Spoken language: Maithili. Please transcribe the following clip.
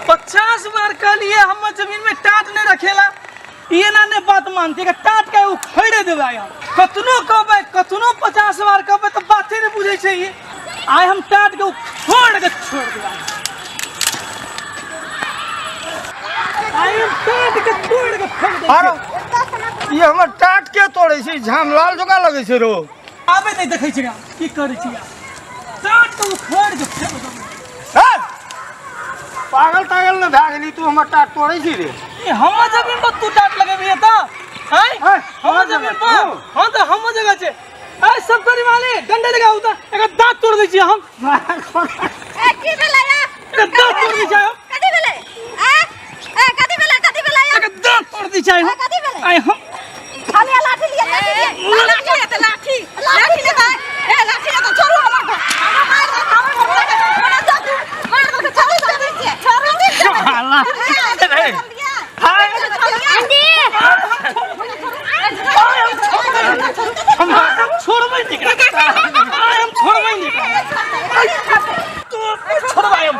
50 बार कहलिए हमर जमीन में टाट नहीं रखेला, ये ना ने बात मानती है। टाट के उखड़े देबै आइ हम। कतनो कहबै, कतनो 50 बार कहबै तऽ बाते नहीं बुझै छै ई। आइ हम टाट के उखड़ के छोड़ देबै। आइ हम टाट के तोड़ के फेंक दै आरो छियै। ई हमर टाट के तोड़ै छै? झामलाल जोका लगै छै रो। आबे नहीं देखै छियै की करै छियै, टाट के उखड़ के फेंक देबै। हे! पागल तागल ने भए गेली तू? हमर टाट तोड़ै छी रे? ई हमर जमीन पर तू टाट लगेबही तऽ आँय? हैं? हमर जमीन पर? हाँ, तऽ हमर जगह छै। ऐ सब करी वाले डंडे लगाउ तऽ एकर दाँत तोड़ दै छियै हम। ए, की भेलै या? एकर दाँत तोड़ दै छियै हम। कथी भेलै? ए ए, कथी भेलै? कथी भेलै या? एकर दाँत तोड़ दै छियै हम। कथी भेलै? आइ हम खाली लाठी लिए, लाठी लिए, लाठी ले, लाठी लाठी ले, ए लाठी ले, छोड़ू हमर घर। हमरा मार दे, हमर घर लगे हमरा जा तू मार दे, छोड़ू, छोड़ू, छोड़ू। साला। हाय। हम छोड़बै नहि एकरा। आइ हम छोड़बै नहि एकरा। तू छोड़बै हम।